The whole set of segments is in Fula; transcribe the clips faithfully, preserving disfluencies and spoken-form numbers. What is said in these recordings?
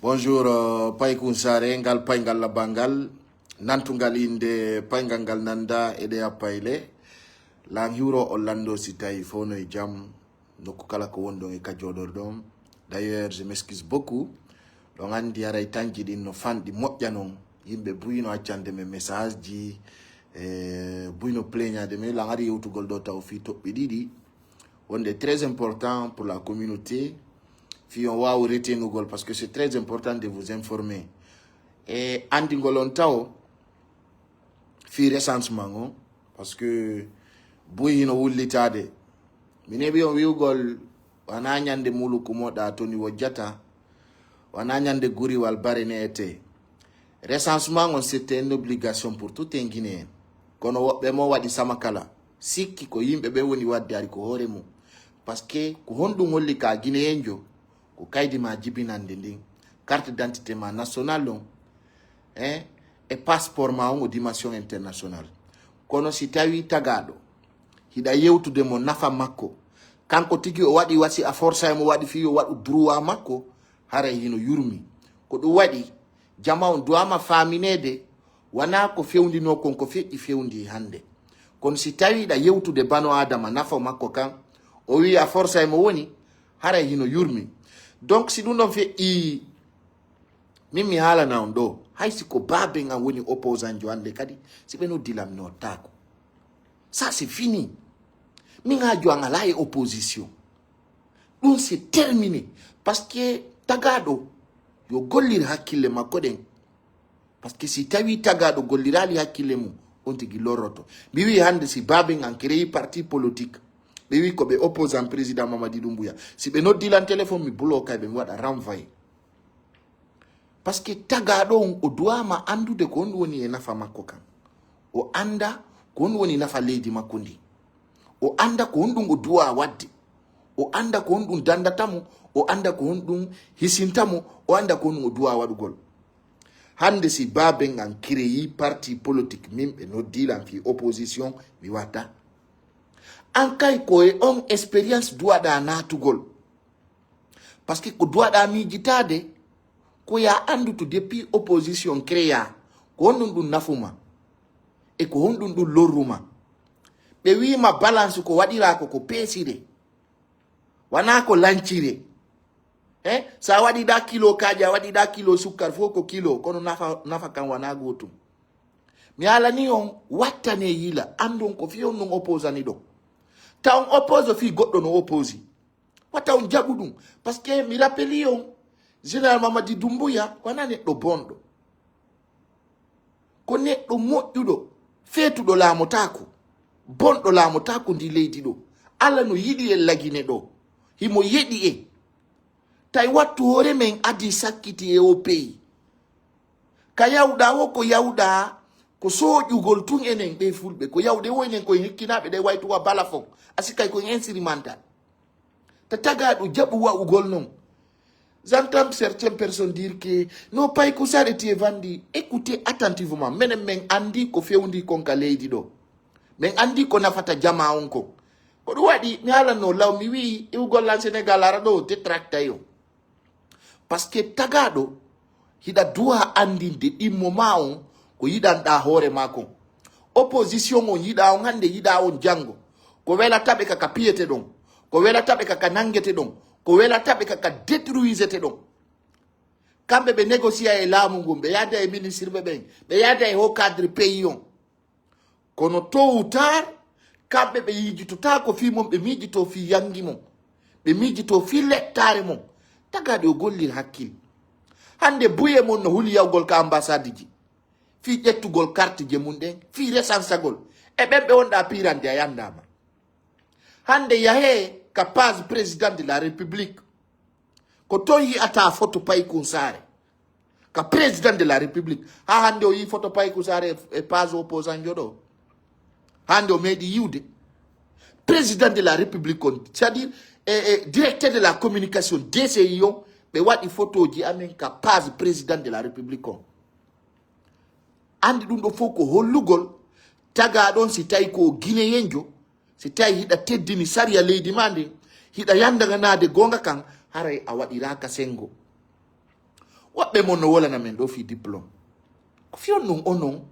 Bonjour, euh, Paykun Sare, ngal payngal labbangal, nantungal innde payngal ngal nanda e ɗeya payle. Lan hiwro on lando si tawi fof no e jam, nokku kala ko wonɗon e ka jooɗorɗon. D'ailleurs, je m'excuse beaucoup. Ɗon anndi haray tanji ɗin no fanɗi moƴƴa non. Yimɓe buy no accande men message ji, e buy no plaignade men. Lan ari yewtugol ɗo taw fii toɓɓe ɗiɗi. Wonde très important pour la communauté. Fii on waawu retenugol, parce que c'est très important de vous informer. E anndingol on taw fii recensement on, parce que buy hino wullitaade. Mi neɓi on wi'ugol, wanaa ñande muluku moɗa toni wojjata, wanaa ñande guriwal bare ne'ete. Recensement on, c'était une obligation pour tout un Guinéen. Kono woɓɓe mo waɗi sama kala. Sikki ko yimɓe ɓe woni waɗde ari ko hoore mum. Parce que ko honɗum holli ka Guinéenjo? Ko kaydi ma jibinande ndin, carte d'identité ma national on, hein, e passeport ma on o dimension international. Kono si tawi tagaɗo, hiɗa yewtude mo nafa makko, kanko tigi o waɗi wasi a forsa e mo waɗi fii o waɗu droit makko, haray hino yurmi. Ko ɗum waɗi, jama on duwama faaminede, wanaa ko fewndinoo kon ko feƴƴi fewndi hannde. Kono si tawi hiɗa yewtude bano Adama nafa makko kan, o wi'i a forsa e mo woni, haray hino yurmi. Donc si ɗum ɗon feƴƴi, min mi haalana on ɗo, hay si ko baaben an woni opposant jo hannde kadi, si ɓe noddi lan mi nottaako. Ça c'est fini. Min haaju an alaa e opposition. Ɗum c'est terminé. Parce que tagaɗo yo gollir hakkille makko ɗen. Parce que si tawi tagaɗo gollirali hakkille mum, on tigi lorroto. Mi wi hannde si baaben an créé parti politique, ɓe wi ko ɓe opposant président Mamadi Doumbouya. Si ɓe noddi lan téléphone, mi bloqué ɓe, mi waɗa renvoyé. Parce que tagaɗo on o duwama anndude ko honɗum woni e nafa makko kan. O annda ko honɗum woni nafa leydi makko ndi. O annda ko honɗum o duwa waɗde. O annda ko honɗum dandata mo. O annda ko honɗum hisinta mo. O annda ko honɗum o duwa waɗugol. Hannde si baaben an créé parti politique, min ɓe noddi lan fii opposition, mi watta. An kay ko e on expérience duwaɗa naatugol. Parce que ko duwaɗa miijitaade, ko ya anndu to depuis opposition créa, ko honɗum ɗum nafuma, e ko honɗum ɗum lorruma. Ɓe wiima balance ko waɗira ko, ko peesire. Wanaa ko lancire. Eh, sa waɗi ɗa kilo kaaƴe, a waɗi ɗa kilo sukkar, fof ko kilo, kono nafa, nafa kan wanaa gootum. Mi haalani on, wattane yila, anndon ko fii on non opposani ɗo. Ta on oppose fii goɗɗo no opposi. Watta on jaɓu ɗum. Parce que mi rappeli on, Général Mamadi Doumbouya, wanaa neɗɗo bonɗo. Ko neɗɗo moƴƴuɗo, feetuɗo laamotaako. Bonɗo laamotaako ndi leydi ɗo. Alla no yiɗi en lagine ɗo. Himo yeɗi en. Tawi wattu hoore men adi sakkiti e o peyi. Ka yawɗa wo ko yawɗa ko sooƴugol tun enen ɓe fulɓe. Ko yawɗe wo enen koye hikkinaaɓe ɗe waytuwa bala fon. A sikkay koye instrumental. Ta tagaɗo jaɓu wa'ugol non. J'entends certaines personnes dire que no Paykun Sare tu es vendu. Écoutez attentivement. Menen men anndi ko fewndi kon ka leydi ɗo. Men anndi ko nafata jama on kon. Ko ɗum waɗi mi haalanno law mi wi'i iwgol lan Sénégal ara ɗo détracté yo. Parce que tagaɗo hiɗa duwa anndinde ɗimmo ma on ko yiɗanɗa hoore ma kon. Opposition on yiɗa on hannde, yiɗa on janngo. Ko welataɓe ka ka piyete ɗon. Ko welataɓe ka ka nanngete ɗon. Ko welataɓe ka ka détruisete ɗon. Kamɓe ɓe négocier e laamu ngun, ɓe yahda e ministre ɓe ɓen, ɓe yahda e haut cadre pays on. Kono tôt ou tard, kamɓe ɓe miijitotaako fii mon, ɓe miijito fii yanngi mon, ɓe miijito fii lettaare mon. Tagaɗo yo gollir hakkil. Hannde buye mon no huli yawgol ka ambassade ji, fii ƴettugol carte ji mum ɗen, fii resansagol. E ɓen ɓe wonɗa piirande a yanndaama. Hannde yahee ka page président de la République. Ko ton yi'ata photo Paykun Sare. Ka président de la République. Ha hannde o yi photo Paykun Sare e page opposant jo ɗo. Hannde o meeɗi yiwde. Président de la République on, c'est-à-dire, e, e, directeur de la communication D C I on, ɓe waɗi photo ji amen ka page président de la République on. Anndi ɗum ɗo fof ko hollugol tagaa ɗon si tawi ko Gineyenjo, si tawi hiɗa teddini sariya leydi ma ndin, hiɗa yandaganaade goonga kan, haray a waɗiraaka senngo. Woɓɓe mon no wolana men ɗo fii diplôme. Ko fii on ɗum onon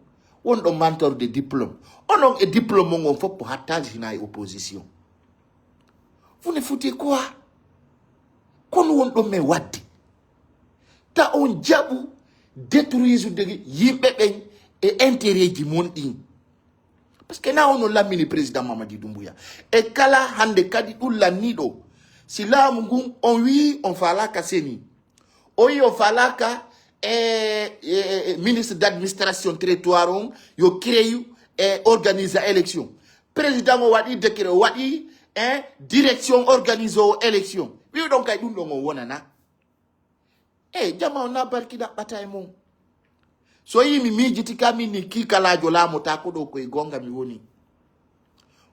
wonɗon mantorde diplôme. Onon e diplôme mon on fof ko hattaaji hina e opposition. Vous ne foutez quoi? Kono wonɗon men waɗde. Ta on jaɓu détruisude yimɓe ɓen e intérêt ji mon ɗin. Parce que na onon lammini président Mamadi Doumbouya. E kala hannde kadi ɗum lanniɗo. Si laamu ngun on wii on faalaaka seni. O wii on faalaaka e, e, e, e ministre d'administration territoire on yo créé e organisa élection. Président o waɗi décret, o waɗi e direction organise o élection. Wi'uɗon kay ɗum ɗon on wonana. E jama on na barki ɗaɓɓata e mum. So yii mi miijiti ka min ni kiikalaajo laamota ko ɗo koye goonga mi woni.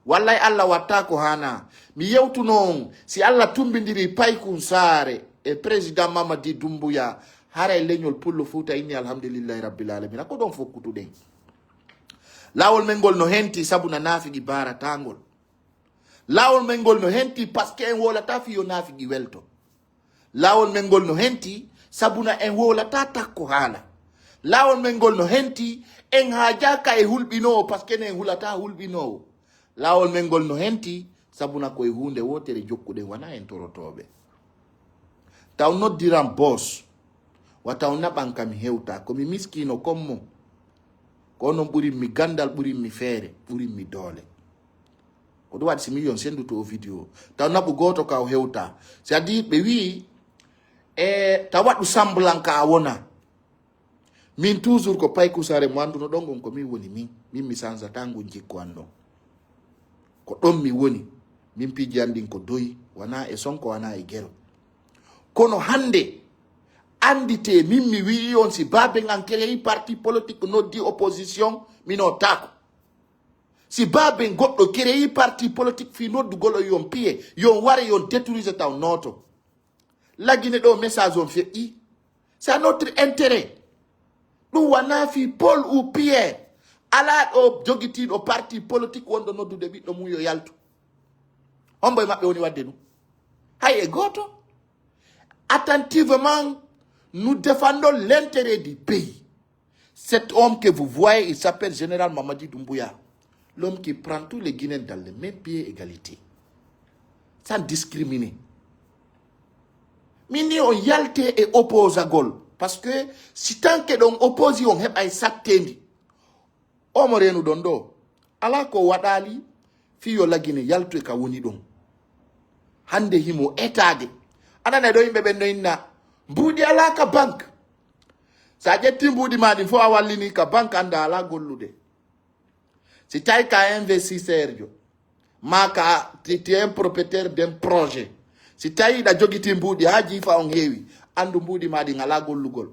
Wallay Allah watta ko haana. Mi yewtuno on si Allah tumbindiri Paykun Saare e président Mamadi Doumbouya, haray leñol pullo Fuuta inni alhamdulillahi rabbil alamina. Ko ɗon fokkutuɗen. Laawol men ngol no henti sabu na naafigi baaratangol. Laawol men ngol no henti parce que en wolata fi yo naafigi welto. Laawol men ngol no henti sabu na en wowlata takko haala. Laawol men ngol no henti en haajaaka e hulɓinoowo parce que en hulata hulɓinoowo. Laawol men ngol no henti sabu na ko e huunde wootere jokkuɗen wona en torotooɓe. Taw noddiran boos, wa taw naɓan ka mi hewta, ko mi miskiino kon mo. Ko onon ɓurin mi ganndal, ɓurin mi feere, ɓurin mi doole. Ko ɗum waɗi si million senndu to o vidéo. Taw naɓu gooto ka o hewta. C'est-à-dire ɓe wii e taw waɗu semblant ka a wona. Min toujours ko Paykun Saare mo annduno ɗon ngon ko min woni min. Min mi sanzata ngun jikku an ɗon. Ko ɗon mi woni. Min piiji an ɗin ko doyi. Wona e sonko, wona e gero. Kono hannde anndite min mi wii on si baaben an créé parti politique noddi opposition mi nottaako. Si baaben goɗɗo créé parti politique fii noddugol on yon piye, yon ware yon détruise taw nooto. Lagine ɗo message on feƴƴi. C'est à notre intérêt. Ɗum wona fii Paul ou Pierre. Alaa ɗo jogitiiɗo parti politique wonɗo noddude ɓiɗɗo mum yo yaltu. Hombo e maɓɓe woni waɗde ɗum? Hay e gooto. Attentivement, nous défendons l'intérêt du pays. Cet homme que vous voyez, il s'appelle Général Mamadi Doumbouya. L'homme qui prend tous les Guinéens dans le même pied égalité. Sans discriminer. Min ni on yalte e opposagol. Parce que si tant que ɗon opposi on heɓay sattendi. O mo reenuɗon ɗo, alaa ko waɗaali fii yo Lagine yaltu e ka woni ɗon. Hannde himo etaade. A nanay ɗo yimɓe ɓen no inna, mbuuɗi alaa ka banque. So a ƴetti mbuuɗi maa ɗin fof a wallini ka banque, annda alaa gollude. Si tawi ka investisseur jo, maa ka ti, ti un propriétaire d'un projet. Si tawi ɗa jogiti mbuuɗi haa jiifa on heewi, anndu mbuuɗi maa ɗin alaa gollugol.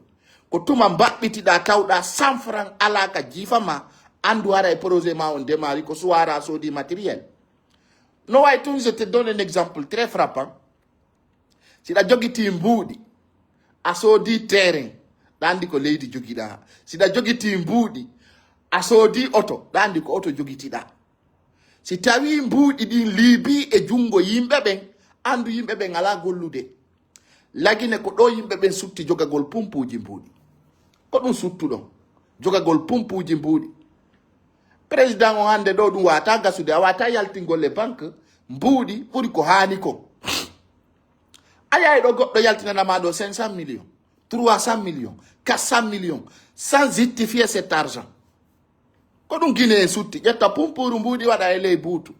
Ko tuma mbaɓɓitiɗa tawɗa cent francs alaa ka jiifa ma, anndu hara e projet ma on démarri ko suwara a soodi matériel. No way tun, je te donne un exemple très frappant. Si ɗa jogiti mbuuɗi, a soodi terrain, ɗa anndi ko leydi jogiɗa. Si ɗa jogiti mbuuɗi, a soodi oto, ɗa anndi ko oto jogitiɗa. Si tawi mbuuɗi ɗin liibi e junngo yimɓe ɓen, anndu yimɓe ɓen alaa gollude. Lagine ko ɗo yimɓe ɓen sutti jogagol pumpuuji mbuuɗi. Ko ɗum suttuɗon, jogagol pumpuuji mbuuɗi. Président on hannde ɗo ɗum wata gasude, a wata yaltingol e banque mbuuɗi ɓuri ko haani kon. A yahay ɗo goɗɗo yaltinana ma ɗo cinq cent millions, trois cent millions, quatre cent millions, sans justifier cet argent. Ko ɗum Guinée en sutti, ƴetta pumpuuru mbuuɗi waɗa e ley buutu.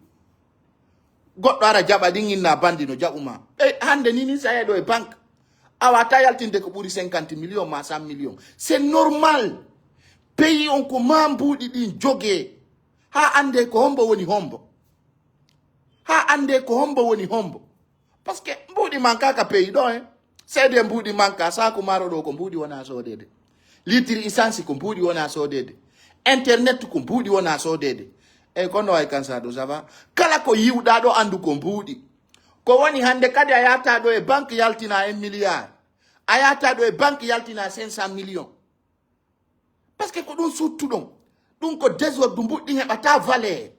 Goɗɗo ara jaɓa ɗin inna bandi no jaɓu ma. E hannde ni ni sa yeɗo e banque. A wata yaltinde ko ɓuri cinquante millions ma cent millions. C'est normal. Pays on ko ma mbuuɗi ɗin jogee. Haa annde ko hombo woni hombo. Haa annde ko hombo woni hombo. Parce que mbuuɗi manka ka pays ɗo, hein. Seede mbuuɗi manka, saaku maaro ɗo ko mbuuɗi wona soodede. Litre essence ko mbuuɗi wona soodede. Internet ko mbuuɗi wona soodede. Eyyi, kono way kan sa ɗo, ça va. Kala ko yiwɗa ɗo, andu ko mbuuɗi. Ko woni hannde kadi a yahata ɗo e banque yaltina un milliard. A yahata ɗo e banque yaltina cinq cent millions. Parce que ko ɗum suttuɗon. Ɗum ko désordre, mbuɗɗin heɓata valeur.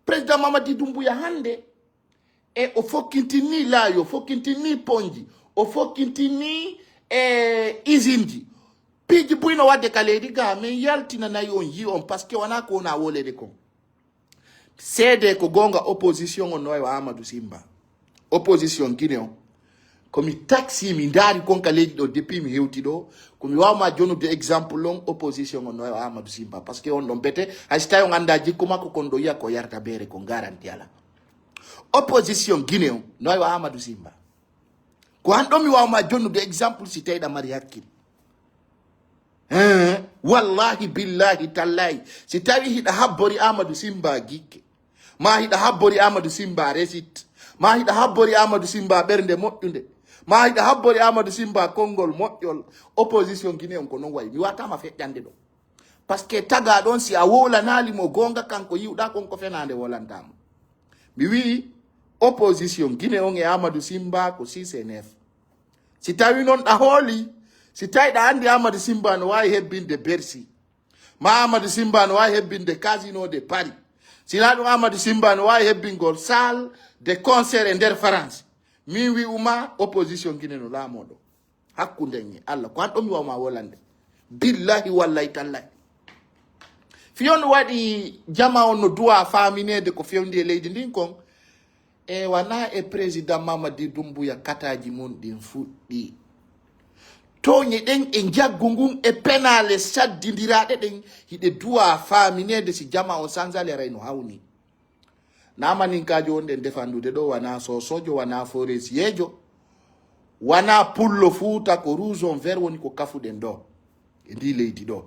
Président Mamadi Doumbouya hannde, e o fokkintini laayo, fokkintini ponji, o fokkintini e usine ji. Piiji buy no waɗde ka leydi ga, min yaltinanayi on, yi on, parce que wona ko wona wolede kon. Seede ko goonga, opposition on no wayi wa Amadou Simba. Opposition Guinée on. Ko mi taksi, mi ndaari kon ka leydi ɗo, depuis mi hewti ɗo. Ko mi waawma jonude exemple on, opposition on no wayi wa Amadou Simba. Parce que on ɗon bete, hay si tawi on annda jikku makko, kon ɗo yiya ko yarta beere, kon garanti ala. Opposition Guinée on no wayi wa Amadou Simba. Ko han ɗon mi waawma jonude exemple si tawi ɗa mari hakkil. Hein, wallahi, billahi, tallahi. Si tawi hiɗa habbori Amadou Simba gikke, ma hiɗa habbori Amadou Simba réussite, ma hiɗa habbori Amadou Simba ɓernde moƴƴunde, ma hiɗa habbori Amadou Simba konngol moƴƴol, opposition Guinée on ko non wayi. Mi watama feƴƴande ɗo. Parce que taga ɗon, si a wowlanali mo goonga, kanko yiwɗa kon, ko fenande wolantamo. Mi wi'i opposition Guinée on e Amadou Simba ko six et neuf. Si tawi non ɗa hooli, si tawi ɗa andi Amadou Simba no wawi hebbinde Bercy, ma Amadou Simba no wawi hebbinde Casino de Paris, sina ɗum Amadou Simba no wawi hebbingol salle de concert e nder France, min wi'uma opposition Guinée no laamoɗo. Hakkunden e Allah, ko han ɗo mi wawma wolande. Billahi, wallahi, tallahi. Fiyon waɗi jama on no duwa faaminede ko fewndi e leydi ndin kon. E wana e président Mamadi Doumbouya kataji mun ɗin fuɗɗi. Tooñe ɗen e njaggu ngun e penale saddindiraɗe ɗen, hiɗe duwa faaminede si jama on sanzali aray no hawni. Na maninkaajo wonɗen defandude ɗo, wana sosojo, wana foresiyejo, wana pullo Fuuta, ko rouge on vert woni ko kafuɗen ɗo e ndi leydi ɗo.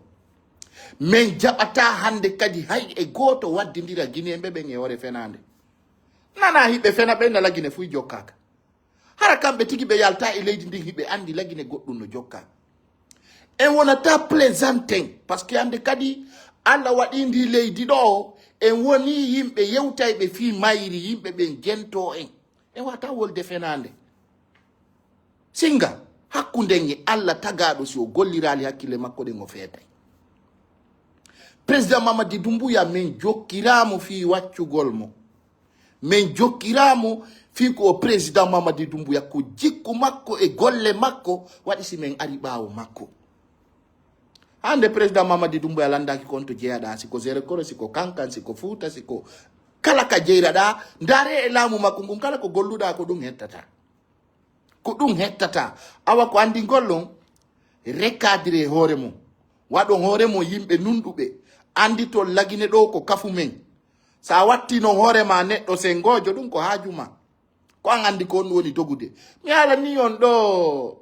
Min jaɓata hande kadi hay e gooto waddindira Guinéen ɓe ɓen e hoore fenande. Nana hiɓe fena ɓe nala Guinée fuy jokkaka. Hara kamɓe tigi ɓe yalta e leydi ndin, hiɓe andi la Guinée goɗɗum no jokka. En wonata plaisanten, parce que hande kadi Allah waɗi ndi leydi ɗo, en woni yimɓe yewtayɓe fii mayri, yimɓe ɓen gento en. En wata wolde fenande. Singa, hakkunden e Allah tagaɗo, si o gollirali hakkille makko ɗen o feetay. Président Mamadi Doumbouya, min jokkiramo fii waccugol mo. Min jokkiramo fii ko o président Mamadi Doumbouya, ko jikku makko e golle makko waɗi si min ari ɓaawo makko. Hande président Mamadi Doumbouya landaki kon to jeyaɗa, si ko Zerekoro, si ko Kankan, si ko Fuuta, si ko kala ka jeyraɗa, ndaare e laamu makko ngun, kala ko golluɗa ko ɗum hettata. Ko ɗum hettata. Awa ko andingol on, recadre hoore mum. Waɗon hoore mum yimɓe nunɗuɓe. Anditon la Guinée ɗo ko kafu men. Sa watti non hoore ma neɗɗo sengojo, ɗum ko haaju ma. Ko an andi ko on woni dogude. Mi haalani on ɗo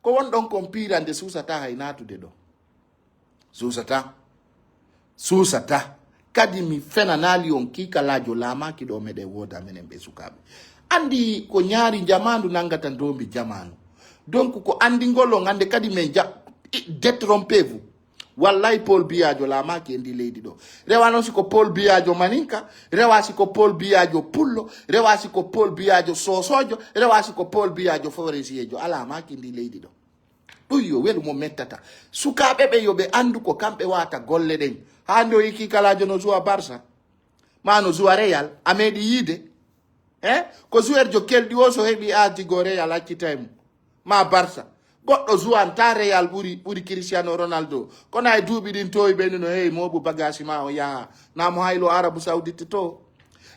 ko wonɗon kon piirande suusata hay naatude ɗo. Suusata. Suusata. Kadi mi fenanali on kiikalaajo laamaaki ɗo meɗen wooda menen ɓe sukaaɓe. Andi ko ñaari jamaandu nangata ndombi jamaanu. Donc ko andingol on hande kadi men ja-, i-, détrompez-vous. Wallahi Paul Biyajo laamaaki e ndi leydi ɗo. Rewa non si ko Paul Biyajo maninka, rewa si ko Paul Biyajo pullo, rewa si ko Paul Biyajo sosojo, rewa si ko Paul Biyajo foresiyejo. A laamaaki ndi leydi ɗo. Ɗum yo welu mo mettata. Sukaaɓe ɓe yo ɓe anndu ko kamɓe waata golle ɗen. Haa ndo yiki kalaajo no zuwa Barça. Ma no zuwa Real. A meeɗi yiide. Eh? Ko joueur jo kelɗi o so heɓi aadi go Real accitay mo. Ma Barça. Goɗɗo zuwanta Real ɓuri, ɓuri Cristiano Ronaldo. Kono e duuɓi ɗin towi ɓe no heewi mooɓu bagasi ma o yaha. Na mo haylo Arabu Saudite to.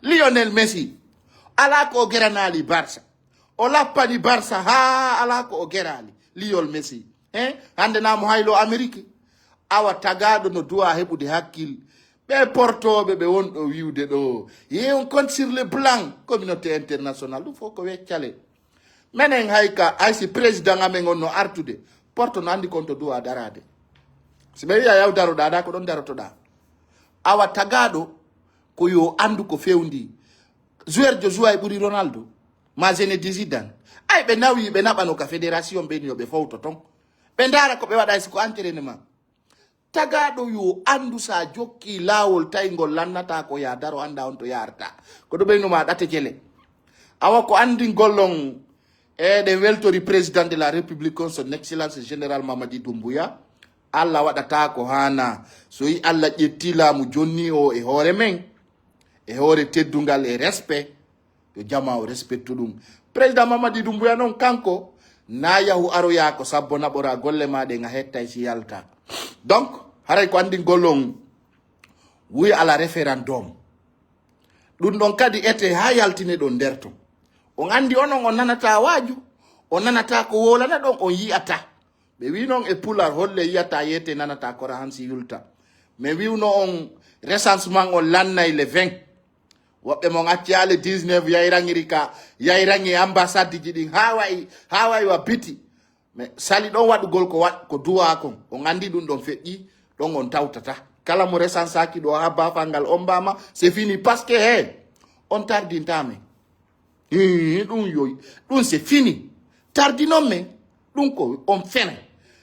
Lionel Messi. Ala ko o geranali Barça. O lappani Barça haa alaa ko o geraali. Lionel Messi. Hein? Hannde naa mo haylo Ameriki. Awa tagaaɗo no duwa heɓude hakkil. Ɓe portooɓe ɓe wonɗo wiwde ɗo. Ye on compte sur le blanc, communauté internationale. Ɗum fof ko weccale. Menen hay ka, hay si président amen on no artude. Porto no anndi kon to duwa daraade. Si ɓe wiya yaw daroɗaa ɗa, ko ɗon darotoɗaa. Awa tagaaɗo ko yo anndu ko fewndi. Joueur jo joueur ɓuri Ronaldo. Ma Zinedine Zidane. Ay, ɓe nawi, ɓe naɓano ka fédération, ɓe ni yo ɓe fowto ton. Ɓe ndaara ko ɓe waɗa, si ko entraînement. Tagaaɗo yo anndu sa jokki laawol taygol lannata ko ya daro, annda on to yaarta. Ko ɗo ɓeynu ma ɗate jele. Awa ko anndingol on, eɗen weltori président de la République on, son excellence général Mamadi Doumbouya. Allah waɗata ko haana. So yi Allah ƴetti laamu jonni o e hoore men, e hoore teddungal e respect, yo jama o respectu ɗum. Président Mamadi Doumbouya noon, kanko na yahu aroya ko sabbo naɓora golle ma ɗen, a hettay si yalta. Donc haray ko anndingol on, wuy ala référendum. Ɗum ɗon kadi ete haa yaltine ɗon nder ton. On anndi onon on nanata waaju, on nanata ko wolana ɗon, on yi'ata. Ɓe wi noon e pular, holle yi'ata, yeete, nanata kora hansi yulta. Mais wiwno on recensement on lannay le vingt. Woɓɓe mon acci ale dix-neuf, yayraŋiri ka, yayraŋi ambassade ji ɗin, haa wayi, haa wayi wa biti. Mais sali ɗon waɗugol ko wa-, ko duwa kon. On anndi ɗum ɗon feƴƴi, ɗon on tawtata. Kala mo resansaki ɗo haa bafal ngal on mbama, c'est fini. Parce que, he, on tardinta men. Hii, ɗum yoy, ɗum c'est fini. Tardinon men, ɗum ko on fene.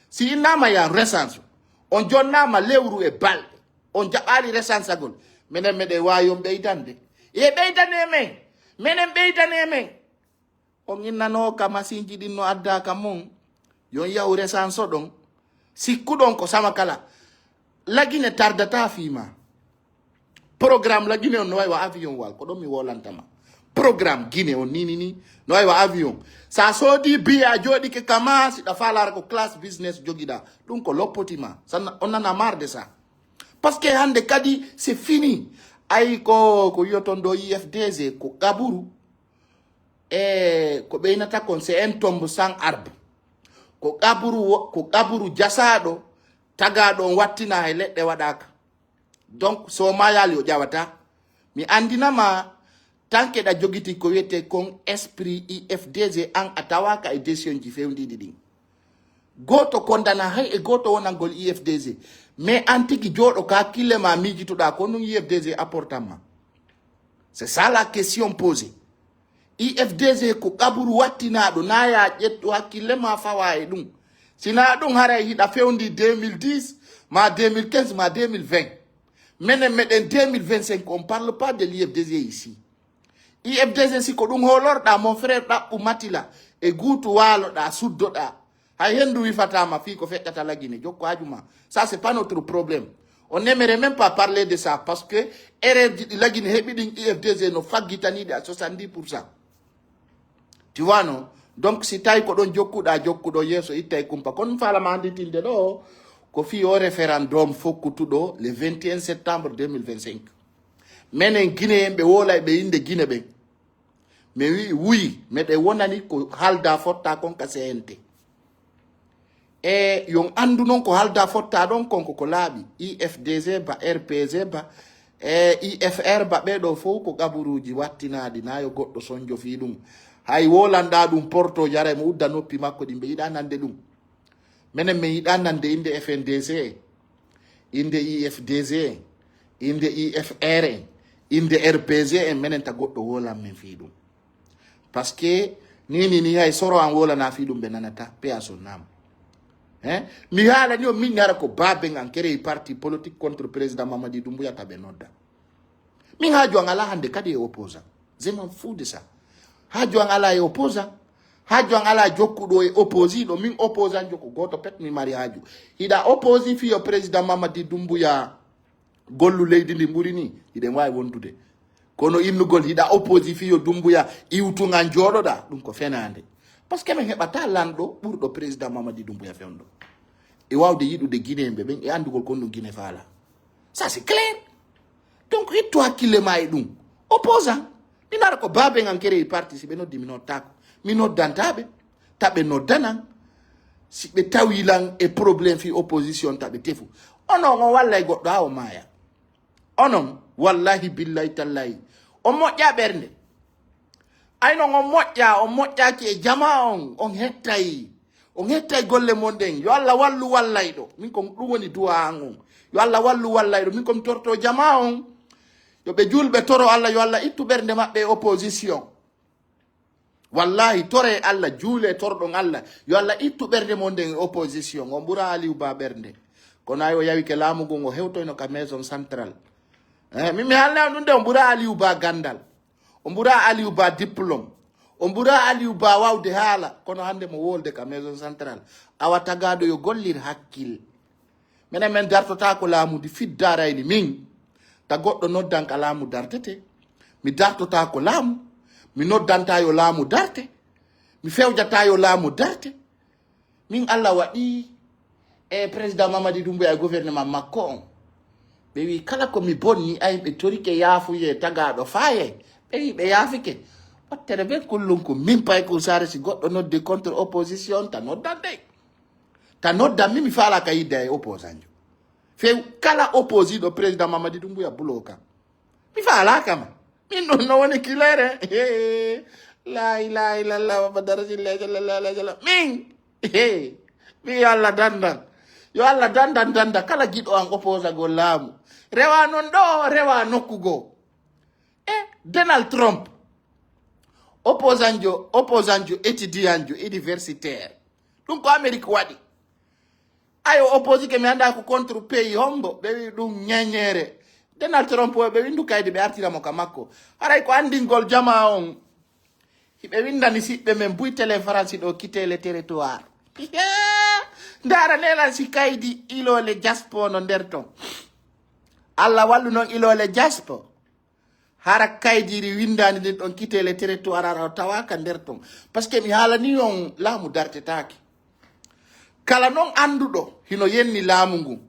Si innama ya resanso, on jonnama lewru e balɗe, on jaɓali resansagol. Menen meɗen wawi on ɓeydande. E ɓeydane men, menen ɓeydane men. On innano ka masinji ɗin no adda ka mon. Yon yahu resanso ɗon. Sikkuɗon ko sama kala. La Guinée tardata fii ma. Programme La Guinée on no wayi wa avion wal, ko ɗon mi wolantama. Programme Guinée on nini ni, no wayi wa avion. Sa soodi biye a jooɗike kama, si ɗa faa laara ko classe business jogiɗa. Ɗum ko loppoti ma. Sanna, on nana marre de ça. Parce que hannde kadi, c'est fini. Ay ko, ko wiyoton ɗo I F D G, ko qaburu. E ko ɓeynata kon, c'est un tombe sans arbre. Ko qaburu wo-, ko qaburu jasaaɗo, tagaaɗo on wattina hay leɗɗe waɗaaka. Donc, so maayali o ƴawata. Mi anndinama, tanke ɗa jogiti ko wiyete kon esprit I F D G an a tawaka e décision ji fewndiɗi ɗin. Gooto kondana hay e gooto wonangol I F D G. Mais an tigi jooɗo ka hakkille ma miijitoɗa ko ɗum I F D G apportan ma. C'est ça la question posée. I F D G ko qaburu wattinaɗo, na ya ƴettu hakkille ma fawa e ɗum. Sina ɗum haray hiɗa fewndi deux mille dix, ma deux mille quinze, ma deux mille vingt. Menen meɗen deux mille vingt-cinq, on parle pas de l'I F D G ici. I F D G si ko ɗum holorɗa, mon frère, ɗaɓɓu matila e guutu waaloɗa, suddoɗa. Hay hendu wifatama fii ko feƴƴata La Guinée, jokku haaju ma. Ça, c'est pas notre problème. On n'aimerait même pas parler de ça parce que erreur ji ɗi La Guinée heɓi ɗin, I F D G no faggitaniɗi à soixante-dix pour cent. Tu vois, non? Donc, si tawi ko ɗon jokkuɗa, jokkuɗo yeeso, ittay kumpa. Kono mi faalama annditinde ɗo, ko fii o référendum fokkutuɗo le vingt et un septembre deux mille vingt-cinq. Menen Guinéen ɓe wolay ɓe innde Guinée ɓen. Mi wi, wuyi, meɗen wonani ko haalda fotta kon ka C N T. E yon anndu non ko haalda fotta ɗon kon ko, ko laaɓi. I F D G ba, R P G ba, e I F R ba, ɓee ɗo fow ko qaburuuji wattinaɗi, na yo goɗɗo sonjo fii ɗum. Hay wolanɗa ɗum porto, jaray mo udda noppi makko, ɗin ɓe yiɗa nande ɗum. Menen min yiɗa nande innde F N D C, innde I F D G, innde I F R, innde R P G en, menen ta goɗɗo wolan men fii ɗum. Parce que ni, ni, ni hay soro an wolana fii ɗum ɓe nanata, paix à son âme. Hein? Mi haalani on min hara ko baaben an créé parti politique contre président Mamadi Doumbouya ta ɓe nodda. Min haaju an ala hannde kadi e opposant. Je m'en fous de ça. Haaju an ala e opposant. Haaju an ala jokkuɗo e opposiɗo. Min opposant jo ko gooto pet mi mari haaju. Hiɗa opposi fii yo président Mamadi Doumbouya gollu leydi ndi ɓuri ni, hiɗen waawi wondude. Kono innugol hiɗa opposi fii yo Doumbouya iwtu ngan jooɗoɗa, ɗum ko fenaande. Parce que min heɓata lanɗo ɓurɗo président Mamadi Doumbouya fewndo. E waawde yiɗude Guinéen ɓe ɓen e anndugol kon ɗum Guinée faala. Ça, c'est clair. Donc, ittu hakkille ma e ɗum. Opposant. Mi nara ko baaben an créé parti, si ɓe noddi, mi noddako. Mi noddanta ɓe. Ta ɓe noddanan. Si ɓe tawi lan e problème fii opposition, ta ɓe tefu. Onon, on wallay goɗɗo haa o maaya. Onon, wallahi, billahi, tallahi. On moƴƴa ɓernde. Ay non, on moƴƴa, on moƴƴaki e jama on, on hettay. On hettay golle mon ɗen. Yo Allah wallu wallayɗo. Min ko ɗum woni du'a an on. Yo Allah wallu wallayɗo. Min ko mi torto jama on. Yo ɓe julɓe toro Allah, yo Allah ittu ɓernde maɓɓe e opposition. Wallahi, tore Allah, juule torɗon Allah. Yo Allah ittu ɓernde mon ɗen e opposition. On ɓura Aliou Ba ɓernde. Kono ay o yawike laamu ngun, o hewtoyno ka maison centrale. Eh, min mi haalna on ɗum de, on ɓura Aliou Ba gandal. On ɓura Aliou Ba diplôme. On ɓura Aliou Ba wawde haala. Kono hannde mo wolde ka maison centrale. Awa tagaaɗo yo gollir hakkil. Enen men dartotaako laamu ndi fiddarayni min. Ta goɗɗo noddan ka laamu dartete. Mi dartotaako laamu. Mi noddanta yo laamu darte. Mi fewjata yo laamu darte. Min Allah waɗi e président Mamadi Doumbouya e gouvernement makko on. Ɓe wi kala ko mi bonni ay ɓe torike yaafuye tagaaɗo faaye. Ɓe wi ɓe yaafike. Wattere ɓen kullum ko min pay ko sare si goɗɗo noddi contre opposition ta noddan dey. Ta noddan mi mi faalaka yidde ay opposant jo. Few kala opposiɗo président Mamadi Doumbouya bulo kam. Mi faalaka ma. Min ɗon no woni kilere. La ilaha illallah Muhammad Rasulullah sallallahu alaihi wasallam. Min. Hey. Mi yo Allah dandan. Yo Allah dandan danda kala giɗo an opposant go laamu. Rewa non ɗo, rewa nokku go. E Donald Trump. Opposant jo, opposant jo étudiant jo universitaire. Ɗum ko Amérique waɗi. Ayo opposé ke mi anda ko contre pays hombo ɓe wi ɗum ñeñere. Donald Trump o ɓe windu kaydi ɓe artira mo ka makko. Haray ko andingol jama on. Hiɓe windani siɓɓe men buy télé France ɗo quitter le territoire. Ndara nelan si kaydi ilole jaspo no nder ton. Allah wallu non ilole jaspo. Hara kaydiri windandi ndin ɗon quitter le territoire ara o tawaka nder ton. Parce que mi haalani on laamu dartetaake. Kala non annduɗo hino yenni laamu ngun.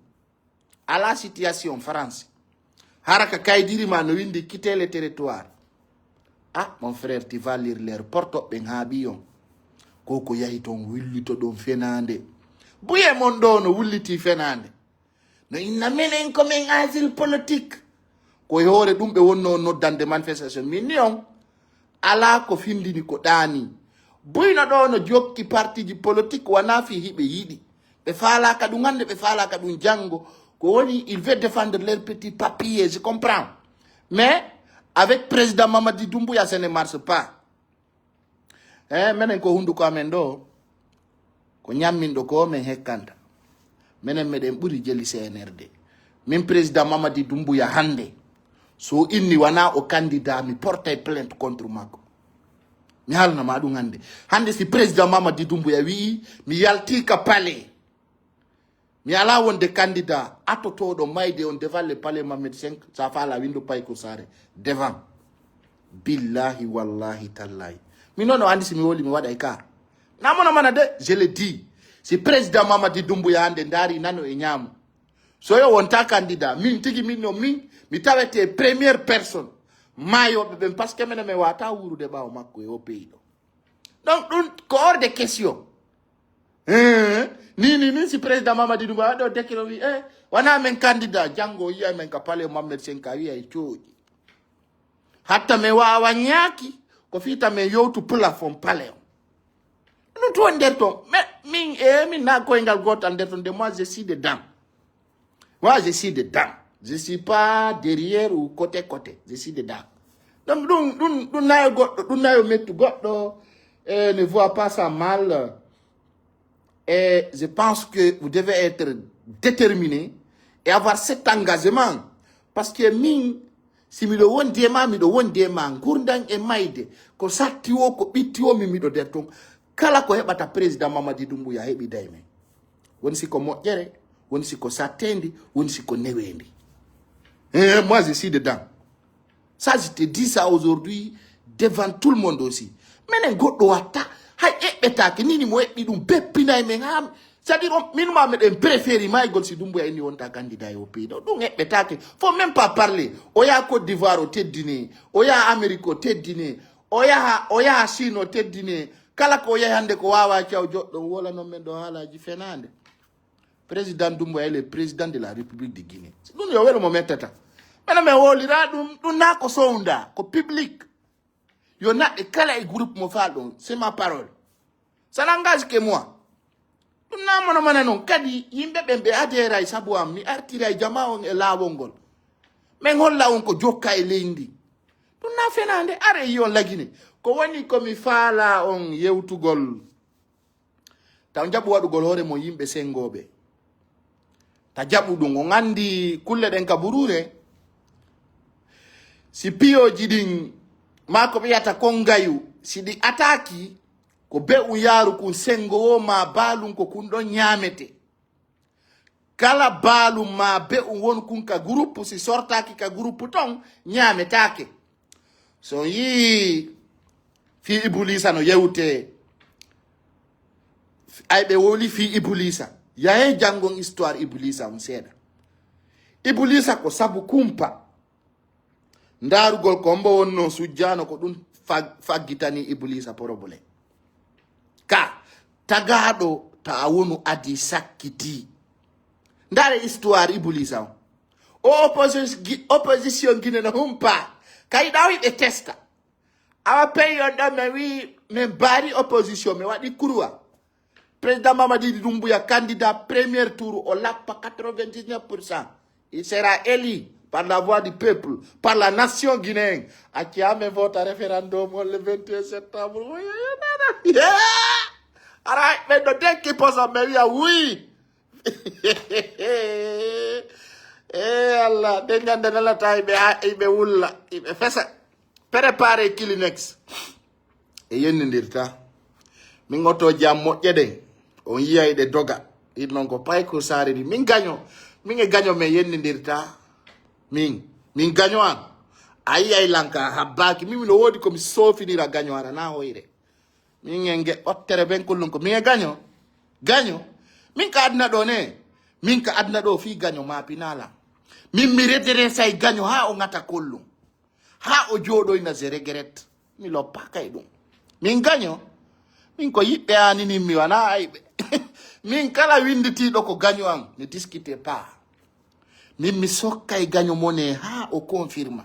Ala situation France. Hara ka kaydiri ma no windi quitter le territoire. Ah, mon frère, tu vas lire les reports ɓen haaɓi on. Ko ko yahi ton wullito ɗon fenaande. Buye mon ɗo no wulliti fenaande. No inna menen ko men asile politique. Ko e hoore ɗum ɓe wonno noddande manifestation. Min ni on, alaa ko findini ko ɗaani. Buyno ɗo no jokki partiji politique wana fi hiɓe yiɗi. Ɓe faalaka ɗum hannde, ɓe faalaka ɗum janngo. Ko woni, il veut défendre leur petit papier, je comprends. Mais avec président Mamadi Doumbouya, ce ne marche pas. Eh, menen ko hunduko amen ɗo, ko ñamminɗo ko men hekkanta. Menen meɗen ɓuri jeli C N R D. Min président Mamadi Doumbouya hannde, so inni wana o candidat, mi portay plainte contre makko. Mi haalana ma ɗum hannde. Hannde si président Mamadi Doumbouya wi'i, mi yalti ka palais. Mi alaa wonde candidat atotooɗo mayde on devant le palais Mohamed cinq, sa fala windo pay ko sare devant. Billahi, wallahi, tallahi. Mi noon o andi si mi woli mi waɗay ka. Na mona mana de, je le dis. Si président Mamadi Doumbouya hannde ndaari nano e ñaamo. So yo wonta candidat, min tigi min no min, mi tawete première personne. Maayooɓe ɓen, parce que menen mi wata wuurude ɓaawo makko e o pays ɗo. Donc, ɗum ko hors de question. Eh, ni, ni, ni, si président Mamadi Doumbouya waɗo décret o wi, eh, wana men candidat, janngo o yiya men ka palais Mohamed cinq a wiya e cooƴi. Hatta men wawa ñaaki, ko fita men yowtu plafond palais o. Ɗum to nder ton, mais min, eh, min na koyngal gotal nder ton, de moi je suis dedans. Moi, je suis dedans. Je suis pas derrière ou côté côté. Je suis dedans. Donc, ɗum, ɗum, ɗum nayo goɗɗo, ɗum nayo mettu goɗɗo, eh, ne voit pas ça mal. Et je pense que vous devez être déterminé et avoir cet engagement. Parce que min, si miɗo wondi e ma, miɗo wondi e ma, ngurdan e mayde, ko satti o, ko ɓitti o, min miɗo nder ton. Kala ko heɓata président Mamadi Doumbouya heɓi day men. Woni si ko moƴƴere, woni si ko sattendi, woni si ko newendi. Eh, moi, je suis dedans. Ça, je te dis ça aujourd'hui devant tout le monde aussi. Menen goɗɗo watta, hay eɓɓetake, nini mo eɓɓi ɗum, beppinay men ha, c'est-à-dire, on, min ma meɗen préféri maygol si Doumbouya inni wonta candidat e o pays ɗo. Ɗum eɓɓetake. Faut même pas parler. O yaha Côte d'Ivoire o teddine, o yaha Amérique o teddine, o yaha, o yaha Chine o teddine. Kala ko o yahi hannde ko wawa caw joɗɗo, wolanon men ɗo haalaji fenande. Président Doumbouya est le président de la République de Guinée. Ɗum yo welo mo mettata. Menen men wolira ɗum, ɗum na ko sownda, ko public. Yo naɓɓe kala e groupe mo faal ɗon, c'est ma parole. Ça n'engage que moi. Ɗum na mono mana non. Kadi yimɓe ɓen ɓe aderay sabu am, mi artiray jama on e laawol ngol. Men holla on ko jokka e leydi. Ɗum na fenande, are yi on lagine. Ko woni ko mi faala on yewtugol. Taw jaɓu waɗugol hoore mon yimɓe sengooɓe. Ta jaɓu ɗum. On anndi kulle ɗen ka buruure. Si piyooji ɗin, maa ko ɓe wiyata kon ngayu, si ɗi ataaki, ko be'un yaaru kun sengowo maa baalun ko kun ɗon ñaamete. Kala baalu ma be un won kun ka groupe, si sortaki ka groupe ton, ñametake. So yii fi Ibulisa no yewte, ay ɓe woli fi Ibulisa. Yahe jangon histoire Ibulisa un seeɗa. Ibulisa ko sabu kumpa. Ndaarugol ko hombo wonno sujjano ko ɗun fag-, faggitani Ibulisa problème. Ka tagaaɗo ta a wonu adi sakkiti. Ndaare histoire Ibulisa on. O opposition, gi-, opposition Guinée no humpa. Kay ɗawi ɓe testa. Awa période ɗo min wi min mbaari opposition, min waɗi kurwa. Président Mamadi Doumbouya, candidat premier tour, o lappa quatre-vingt-dix-neuf pour cent. Il sera élu par la voix du peuple, par la nation guinéenne. Acci amen vote référendum on le vingt et un septembre. Yeah! Ara ɓe ɗo denki poso, mais wiya oui. Eh Allah, de ñande nelata iɓe, iɓe wulla, iɓe fesa. Préparé Kleenex. E yennindirta. Min oto jam moƴƴe ɗen. On yiyay ɗe doga. Ɗin non ko pay ko saare ni. Min gaño. Min e gaño men yennindirta. Min. Min gaño an. A yiyay lanka habbaaki. Min mino woodi ko mi soofinira gaño ara na hoyre. Min e nge ɓottere ben kullum ko. Min e gaño. Gaño. Min ka aduna ɗo ne. Min ka aduna ɗo fii gaño ma pinala. Min mi redere say gaño ha o ngata kullum. Ha o jooɗoyna, je regrette. Mi loppa kay ɗum. Min gaño. Min ko yiɓɓe aninin mi wana ayɓe. Min kala winditiiɗo ko gaño am, ne discute pas. Min mi sokkay gaño mone ha o confirma.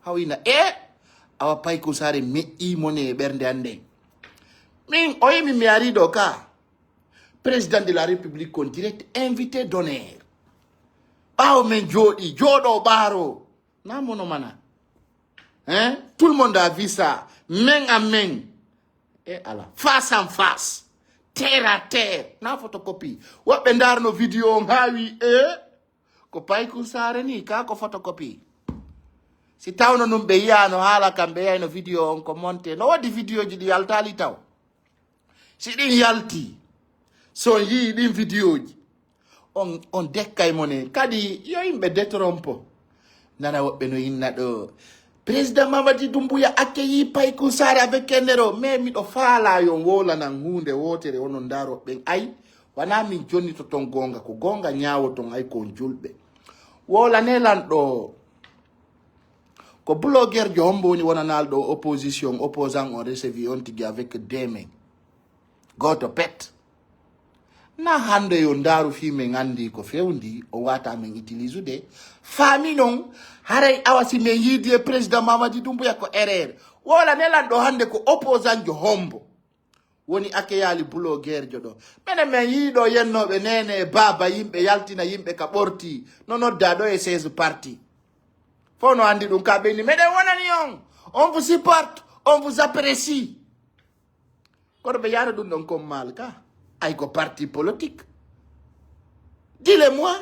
Hawina e awa pay ko sare meƴƴi mone e ɓernde an nden. Min o yimi mi ari ɗo ka. Président de la République kon direct invité d'honneur. Ɓaawo men jooɗi, jooɗo ɓaaro. Na mono mana. Hein? Tout le monde a vu ça. Main à main. E ala. Face en face. Terre à terre. Na photocopie. Woɓɓe ndarno vidéo on ha wi e ko pay kun sare ni ka ko photocopie. Si tawno nun ɓe yiyano haala kam ɓe yayno vidéo on ko monte. No wodi vidéo ji ɗi yaltali taw. Si ɗin yalti, si on yii ɗin vidéo ji, on, on dekkay mo ne. Kadi yo yimɓe détrompe. Nana woɓɓe no inna ɗo. Président Mamadi Doumbouya accueilli Paykun Sarr avec un euro. Mais miɗo faala yo on wowlanan huunde wootere onon ndaaro ɓen. Ay, wana min jonnito ton goonga. Ko goonga ñaawoton ay ko on julɓe. Wowlane lan ɗo. Ko blogueur jo hombo woni wonanal ɗo opposition, opposant on recevi on tigi avec deux mains. Gooto pet. Na hande yo ndaaru fii men anndi ko fewndi, o wata men utilise de. Faami non, haray awa si men yiidi e président Mamadi Doumbouya ko erreur. Wowlane lan ɗo hande ko opposant jo hombo woni accueilli blogueur jo ɗo. Menen men yii ɗo yennooɓe neene e baaba yimɓe yaltina yimɓe ka ɓorti. No nodda ɗo e seize parti. Fof no anndi ɗum ka ɓenni. Meɗen wonani on. On vous supporte, on vous apprécie. Kono ɓe yaara ɗum ɗon comme mal ka. Ay ko parti politique. Dis-le-moi.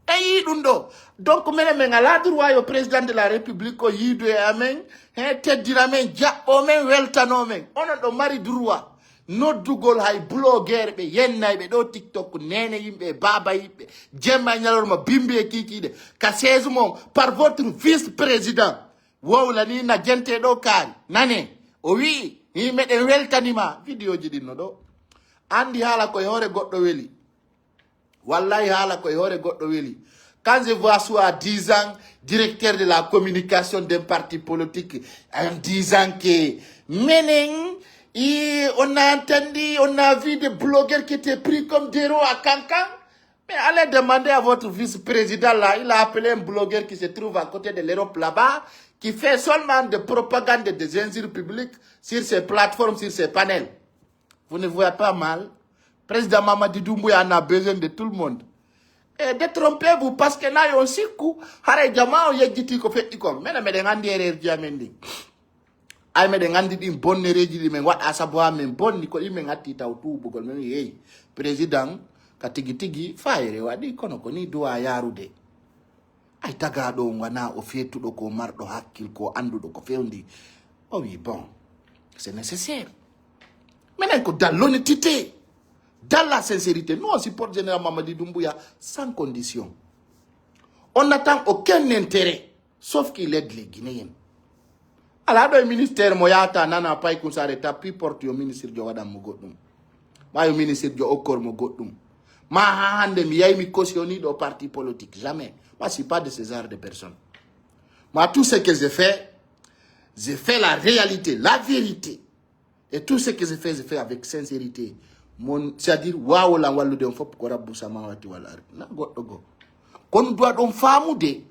E yii ɗum ɗo. Donc menen men ala droit yo président de la république ko yiidu e amen, he teddira men, jaɓɓo men, weltano men. Onon ɗo mari droit noddugol hay blogueur ɓe yennayɓe ɗo TikTok, neene yimɓe e baaba yimɓe, jemma e ñalorma bimbi e kiikiiɗe ka seize mon par votre vice-président. Wowla ni na jente ɗo kaari. Nane, o wi'i, hi meɗen weltanima. Vidéo ji ɗin no ɗo. Anndi haala koye hoore goɗɗo weli. Wallahi haala koye hoore goɗɗo weli. Quand je vois soi-disant directeur de la communication d'un parti politique en disant que menen, i, on a entendu, on a vu des blogueurs qui étaient pris comme des héros à Kankan. Mais allez demander à votre vice-président là, il a appelé un blogueur qui se trouve à côté de l'Europe là-bas, qui fait seulement de propagande et des injures publiques sur ses plateformes, sur ses panels. Vous ne voyez pas mal? Président Mamadi Doumbouya en a besoin de tout le monde. Et détrompez-vous, parce que na yo on sikku, haray jama o yejjiti ko feƴƴi kon. Menen meɗen anndi erreur ji amen ɗin. Ay meɗen anndi ɗin bonnereeji ɗi men waɗa sabu ha men bonni ko ɗi men atti taw tuubugol. Men wi'i, hey, président, ka tigi tigi fayre waɗi, kono ko ni duwa yaarude. Ay tagaaɗo on wana o feetuɗo ko marɗo hakkil ko annduɗo ko fewndi. O wi, bon, c'est nécessaire. Menen ko dans l'honnêteté. Dans la sincérité, nous on supporte Général Mamadi Doumbouya sans condition. On n'attend aucun intérêt, sauf qu'il aide les Guinéens. Alaa ɗo e ministère mo yahata nana pay kun sare tappi porte yo ministre jo waɗan mo goɗɗum. Ma yo ministre jo okkor mo goɗɗum. Ma ha hande mi yahi mi cautionniɗo parti politique. Jamais. Moi, je suis pas de ce genre de personne. Moi, tout ce que je fais, je fais la réalité, la vérité. Et tout ce que je fais, je fais avec sincérité. Mon, c'est-à-dire, wawo lan wallude on fof ko Rabbu samawati wal ard. Na goɗɗo go. Kon duwa ɗon faamude.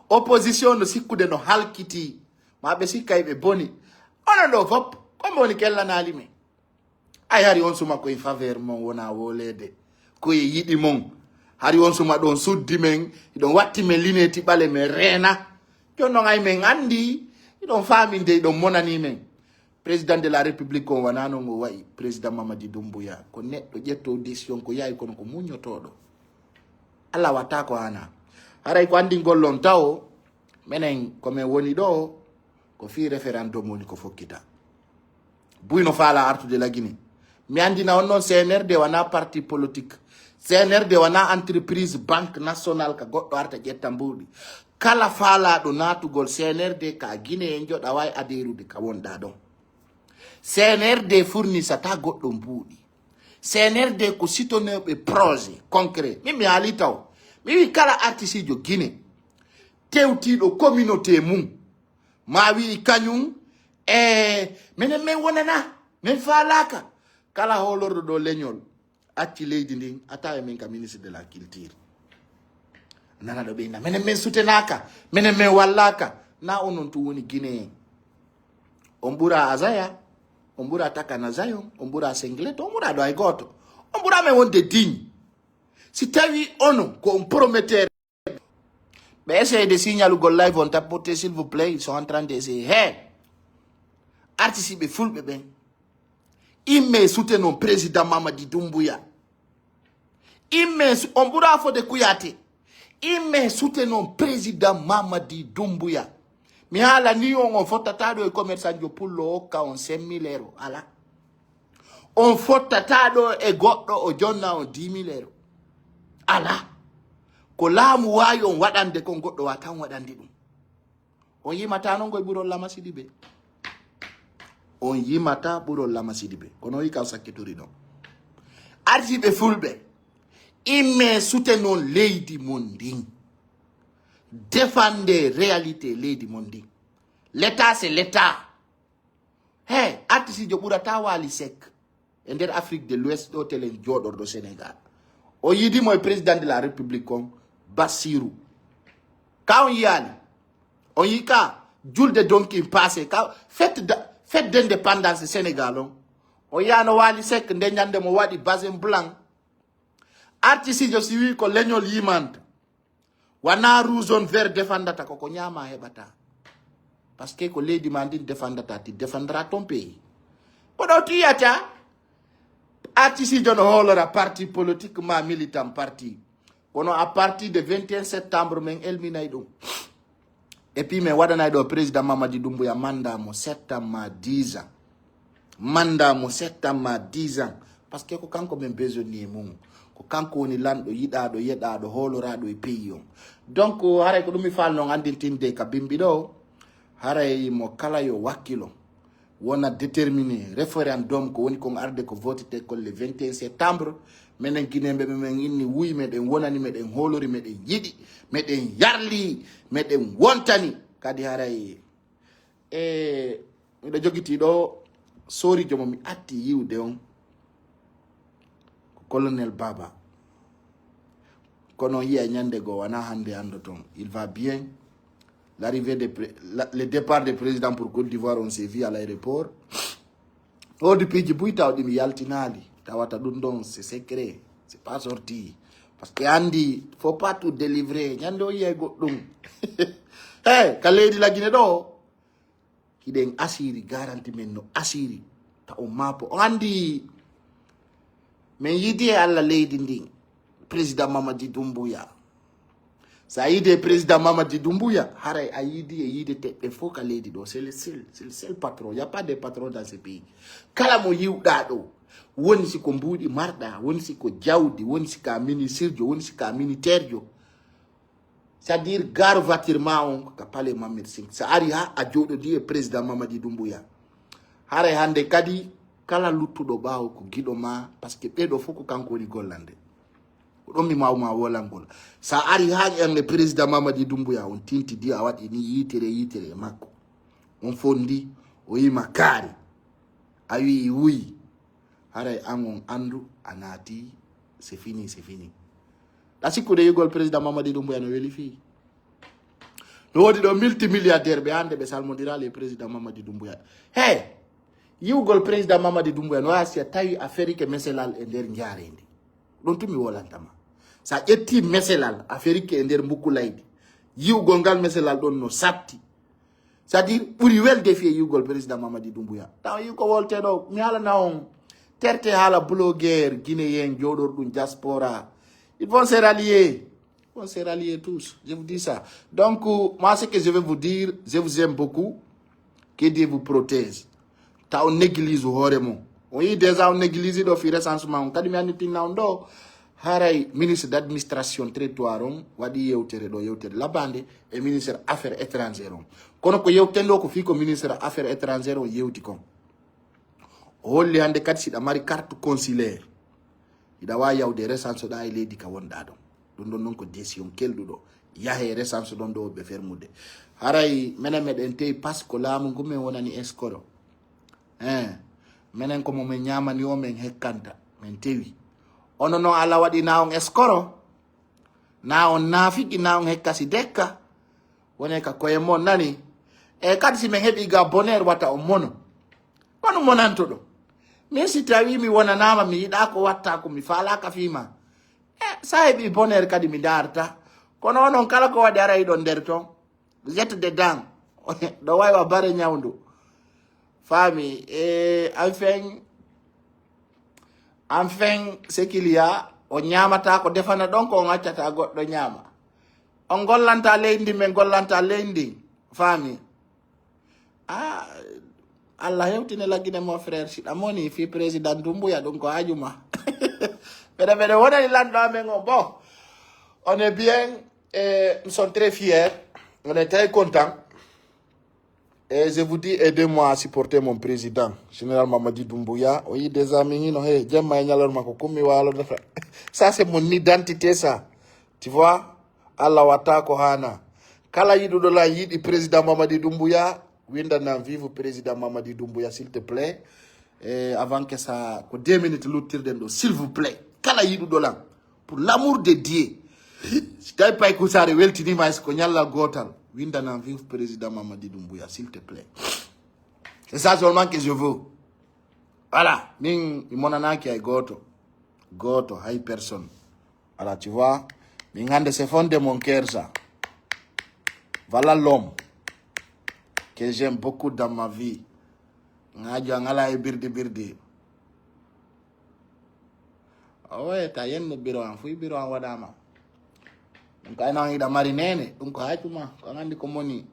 Opposition no sikkude no halkiti. Ma ɓe sikka ɓe boni. Onon ɗo fof, ko mbo woni kellanali men. Ay hari on suma koye faveur mon wona wolede. Koye yiɗi mon. Hari on suma ɗon suddi men. Iɗon watti men lineti ɓale men reena. Jon non ay men andi. Iɗon faaminde, iɗon monani men. Président de la République on wona non o wayi. Président Mamadi Doumbouya. Ko neɗɗo ƴetto décision ko yayi kono ko muññotoɗo. Allah watta ko hana. Haray ko andi gollon tawo. Menen ko men woni ɗo. Ko fii référendum woni ko fokkita. Buy no faala artude la Guinée. Mi andina on non C N R D wona parti politique. C N R D wona entreprise banque nationale ka goɗɗo arta ƴetta mbuuɗi. Kala faalaɗo natugol C N R D ka Guinée en joɗa wawi adérude ka wonɗa ɗon. C N R D fournisata goɗɗo mbuuɗi. C N R D ko sitonoɓe projet concret. Min mi haali taw. Mi wi kala artisijo Guinée. Tewtiɗo communauté mum. Ma wi'i kañum, e menen men wonana, men faalaka. Kala hoolorɗo ɗo leñol, acci leydi ndin, a tawa men ka ministre de la culture. Nana ɗo ɓeyna, menen men sutenaka, menen men wallaka. Na onon tun woni Guinéen. On ɓura Azaya, on ɓura Takana Zion, on ɓura Singlet, on ɓura ɗo hay gooto. On ɓura men wonde digne. Si tawi onon ko on prometteur, ɓe essaye de signalugol live on tapote, s'il vous plaît, ils sont en train de essayer. He, artisiɓe fulɓe ɓen, imme soutenon président Mamadi Doumbouya. Imme su- on ɓura fode Kouyaté. Imme soutenon président Mamadi Doumbouya. Mi haalani on, on fottata ɗo e commerçant jo pullo okka on cinq mille euro. Ala. On fottata ɗo e goɗɗo o jonna on dix mille euro. Ala. Ko laamu wawi on waɗande kon goɗɗo wa tan waɗandi ɗum. On yimata non koye ɓurol lamasidi ɓe. On yimata ɓurol lamasidi ɓe. Kono yi kaw sakkitori ɗon. Arsiɓe fulɓe. Imme soutenon leydi mon ndin. Défendez réalité leydi mon ndin. L'État, c'est l'État. He, artisijo ɓurata Wali Seck e nder Afrique de l'Ouest ɗo telen joɗorɗo Sénégal. O yidi mo e président de la République on, Bassirou. Ka on yiyani? On yi ka julde donkin passé, ka fête da- fête d'indépendance Sénégal on. O yiyano Wali Seck nde ñande mo waɗi basin blanc. Artisijo si wi ko leñol yimanta. Wana rouge, jaune, vert défendata ko ko ñaama heɓata. Parce que ko leydi ma ndin défendata, ti défendra ton pays. Ko ɗo tiyata artisijo no hoolora parti politique ma militant parti. Kono à partir de vingt et un septembre men elminay ɗum. Et puis men waɗanay ɗo président Mamadi Doumbouya mandat mo sept ans ma dix ans. Mandat mo sept ans ma dix ans. Parce que ko kanko men besonni e mum. Ko kanko woni lanɗo yiɗaaɗo, yeɗaaɗo, hooloraaɗo e pays on. Donc haray ko ɗum mi faal non anndintinde ka bimbi ɗo. Haray mo kala yo wakkilo. Wona déterminé référendum ko woni kon arde ko vote te kon le vingt et un septembre. Menen Guinéen ɓe men inni wuy meɗen wonani, meɗen hoolori, meɗen yiɗi, meɗen yarli, meɗen wontani. Kadi haray e miɗo jogiti ɗo sorijo mo mi atti yiwde on ko Colonel Baba. Kono on yiya ñande goo wona hande anndo ton. Il va bien. L'arrivée de pré- la- le départ de président pour Côte d'Ivoire, on s'est vu à l'aéroport. Wodi piiji buy taw ɗi mi yaltinaali. Tawata ɗum ɗon c'est secret. C'est pas sorti. Parce que andi, faut pas tout délivrer. Ñande o yiyay goɗɗum. Hey, ka leydi la Guinée ɗo. Hiɗen asiri, garanti men no asiri. Ta on maapo. On andi, men yidi e Allah leydi ndin. Président Mamadi Doumbouya. So a yiide président Mamadi Doumbouya, haray a yiidi e yiide teɓɓe fof ka leydi ɗo. C'est le seul, c'est le seul patron. Il y a pas de patron dans ce pays. Kala mo yiwɗa ɗo, woni si ko mbuuɗi marɗa, woni si ko jawdi, woni si ka ministirjo, woni si ka militaire jo. C'est-à-dire, gare voiture ma on ka palais Mamir Singh. Sa ari ha a jooɗodi e président Mamadi Doumbouya. Haray hannde kadi kala luttuɗo ɓaawo ko giɗo ma, parce que ɓeɗo fof ko kanko woni gollande. Ko ɗon mi mawma wolangol. Sa ari ha en e président Mamadi Doumbouya, on tintidi, a waɗi ni yitere yitere e makko. On fondi, o yima kaari. A wi'i wuyi. Haray an on andu a naati, c'est fini, c'est fini. Ɗa sikkude yigol président Mamadi Doumbouya no weli fii. No woodi ɗo multimilliardaire ɓe hannde ɓe salmondiraali e président Mamadi Doumbouya. He, yiwgol président Mamadi Doumbouya no waasi a tawi Aferike meselal e nder njaareendi. Ɗum tumi wolantama. Sa ƴetti meselal Aferike e nder mbukku laydi, yiwgol ngal meselal ɗon no satti. C'est-à-dire, ɓuri welde fii e yiwgol président Mamadi Doumbouya. Taw yi ko wolte ɗo, mi haalana on, terte haala blogueur guinéen jooɗorɗum diaspora. Ils vont se rallier. Ils vont se rallier tous. Je vous dis ça. Donc, moi, ce que je vais vous dire, je vous aime beaucoup. Que Dieu vous protège. Ta on néglige hoore mon. On yi déjà on néglige ɗo fii recensement on. Kadi mi annitinna on ɗo. Haray ministre d'administration territoire on waɗi yewtere ɗo, yewtere labande e ministre affaires étrangères on. Kono ko yewten ɗo ko fii ko ministre affaires étrangères on yewti kon. O holli hannde kadi siɗa mari carte consulaire. Hiɗa waawi yawde recense ɗa e leydi ka wonɗa ɗon. Ɗum ɗon noon ko décision kelɗuɗo. Yahe recense ɗon ɗo ɓe fermude. Haray menen meɗen tewi parce que laamu ngu men wonani escroc. Hein. Menen ko mo men ñaamani o men hekkanta. Men tewi. Ono noon Allah waɗi na on escroc. Na on naafiki, na on hekkasi dekka. Wone ka koye mon nani. E kadi si men heɓi ga bonheur wata on mono. Kono monanto ɗum. Min si tawi mi wonanaama mi yiɗa ko watta ko mi faalaka fii ma. E sa heɓi bonheur kadi mi daarta. Kono onon kala ko waɗi ara iɗon nder ton. Jet de dan. Ɗo wawi wa bare ñawndu. Faami. E enfin, enfin, ce qu'il y a, o ñaamata ko defana ɗon ko on accata goɗɗo ñaama. On gollanta leydi, min gollanta leydi. Faami. Ah, Allah hewtine lagine mon frère. Siɗa moni fii président Doumbouya ɗum ko haajuma. Mbeɗa mbeɗa wonani lanɗo amen o. Bon, on est bien. Et nous sommes très fiers. On est très contents. Et je vous dis, aidez-moi à supporter mon président, général Mamadi Doumbouya. O yi déjà mi hino he jemma e ñalorma ko kummi walo dafa. Ça c'est mon identité ça. Tu vois? Allah watta ko hana. Kala yiɗuɗo lan yiɗi président Mamadi Doumbouya, windanam vive président Mamadi Doumbouya, s'il te plaît. Eh, avant que ça, ko deux minutes luttirɗen ɗo, s'il vous plaît. Kala yiɗuɗo lan, pour l'amour de Dieu. Si tawi pay kusare weltinima, est-ce que ñallal gotal, windanam vive président Mamadi Doumbouya, s'il te plaît. C'est ça seulement que je veux. Voilà, min mi monanaki hay goto. Goto, hay personne. Voilà, tu vois. Min hande c'est fond de mon cœur ça. Voilà l'homme que j'aime beaucoup dans ma vie. Ngajo an ala e birdi birdi. Oye, ta yenno biro an, fuy biro an waɗama. Ɗum ko ayno an iɗa mari nene, ɗum ko haaju ma, ko an andi ko moni.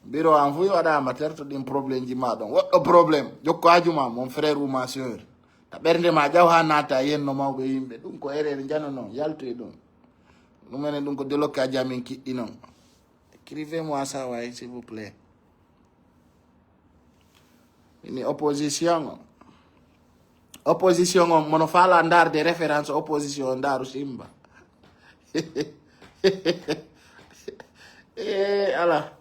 Biro an fuy waɗama, terto ɗin problème ji ma ɗon. Woɗɗo problème, jokko haaju ma, mon frère ou ma sœur. Ta ɓernde ma ƴaw ha naata e yenno mawɓe yimɓe. Ɗum ko erreur jano non, yaltu e ɗum. Ɗum enen ɗum ko déloqué aji amin kiɗɗi non. Écrivez-moi ça, ouais, s'il vous plaît. Ini opposition o. Opposition o, mono fala ndarde référence opposition o, ndaru Simba. Eh, ala.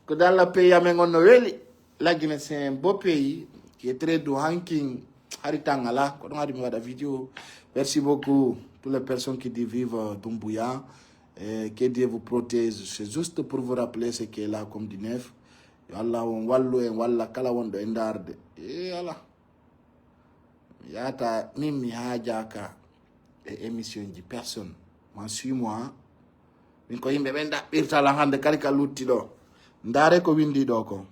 Ko dalla pays amen on no weli. La Guinée, c'est un beau pays qui est très doux, hankin hari tan ala. Ko ɗum hari mi waɗa vidéo. Merci beaucoup toutes les personnes qui disent vive Doumbouya. Eh, que Dieu vous protège. C'est juste pour vous rappeler ce qui est là comme du neuf. Yo Allah on wallu en, walla kala wonɗo e ndaarde. E ala. Mi yaata, min mi haajaaka e émission ji personne. Moi, suis-moi. Min ko yimɓe ɓen ɗaɓɓirta lan hannde kadi ka lutti ɗo. Ndaare ko windi ɗo ko.